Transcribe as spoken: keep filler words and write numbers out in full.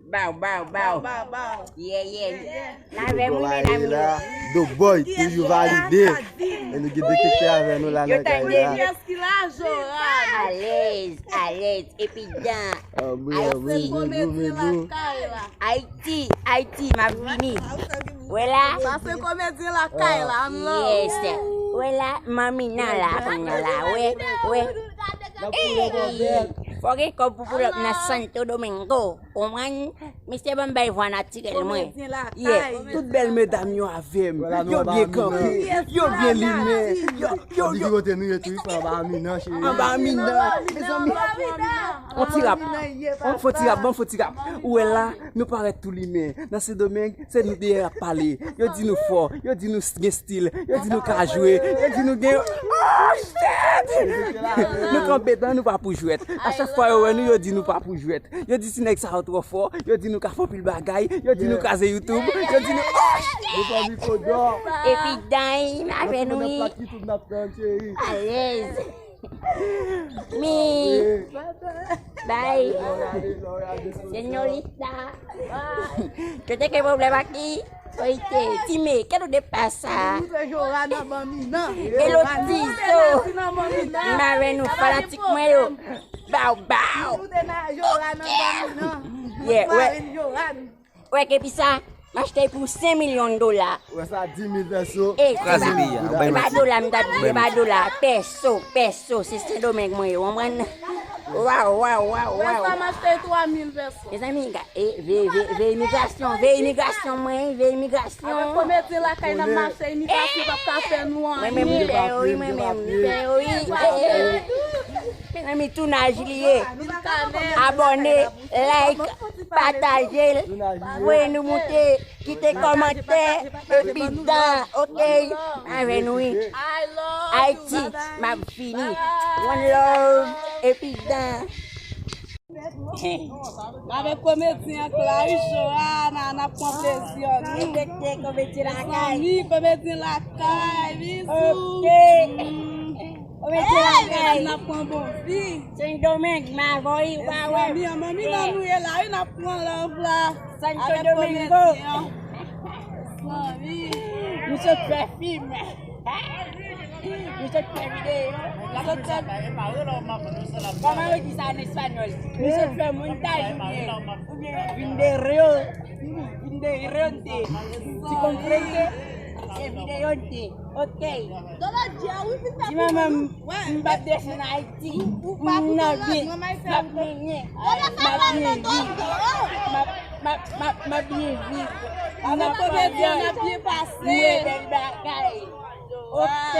Bow, bow, bow. Bow, bow, bow. Yeah, yeah. Yeah, yeah. N avè mwen, medam yo. Doboy, toujou valide. E nou gen detektè avè nou la nan kay la. Kiyès ki la, Johan? Alèz, alèz. Epi dan. Ayiti. Ayiti, Ayiti, m ap vini. Wè la. Sa se komedyen lakay la, m love. Yes. Wè la, Mamina la, kounye a la. Wè, wè. Ey! Fò gen kòb pou pull up nan Santo Domingo. Konprann? Mesye ban m bay vwa natirèl mwen. Yeah, tout bèl medam yo avè m. Yo byen kanpe, yo byen limen. Yo, yo, yo. Kote nou ye tou, anba Amina, cheri. Anba Amina. Mezanmi. On ti rap. On fò ti rap, bon fò ti rap. Ou wè la, nou parèt tou limen. Nan Sendomeng, se nou dèyè ap pale. Yo di nou fò, yo di nou gen stil, yo di nou ka jwe, yo di nou gen. Oh shit! Nou kanpe dan, nou pa pou jwèt. A chak fwa yo wè nou, yo di nou pa pou jwèt. Yo di ti nèg sa yo twò fò, yo di nou ka fè anpil bagay, yo di nou kraze YouTube, yo di nou. Oh shit! Epi dan, m avè nou wi. Alèz. Mi. Bay. Senyorita. Yo te gen pwoblèm ak li. Oite. Time, que no te pasa? Elotizo. M avè nou fanatik mwen yo. Bow, bow. Yeah, wè. Wè, epi sa, m achte l pou senk milyon dola. Wè sa, dis mil pèso. E, se pa, se pa dola, m t ap di, se pa dola. Pèso, pèso, se Sendomeng mwen yo, konprann? Waw, waw, waw, waw. Wè sa, m achte l twa mil pèso. Mezanmi, ga-, e, veye, veye, veye imigrasyon, veye imigrasyon mwen, veye imigrasyon. Avèk komedyen lakay n ap mache, imigrasyon p ap ka fè nou anyen. Mwen menm, m pè yo wi, mwen menm, m pè yo wi. Mezanmi, tounaj li ye. Abòne, like, pataje l, voye nou moute, kite kòmantè, epi dan, oke, avè nou wi. Ayiti, m ap vini. One love, epi dan. Avèk komedyen an Clarisse Johanna, n ap pran plezi an nou. Detektè komedyen lakay. Mezanmi, komedyen lakay, bizou. Oke. Komedyen lakay. N ap pran bon vi. Sendomeng, m avè w wi, w pa wè. Mezanmi, an manmi nan nou ye la wi, n ap pran love la. Santo Domingo. Mezanmi. Nou sot fè fim. Nou sot fè videyo. Nou sot fè. Kòman yo di sa an espanyòl? Nou sot fè montaj oubyen, oubyen video. Videonte. Tu comprende? Se videonte. Ok. Di manman m, m p ap desann Ayiti. M nan byen, m ap byen, m ap byen viv. M ap, m ap, m ap, m ap byen viv. Avèk komedyen, n ap byen pase. M wè bèl bagay. Ok.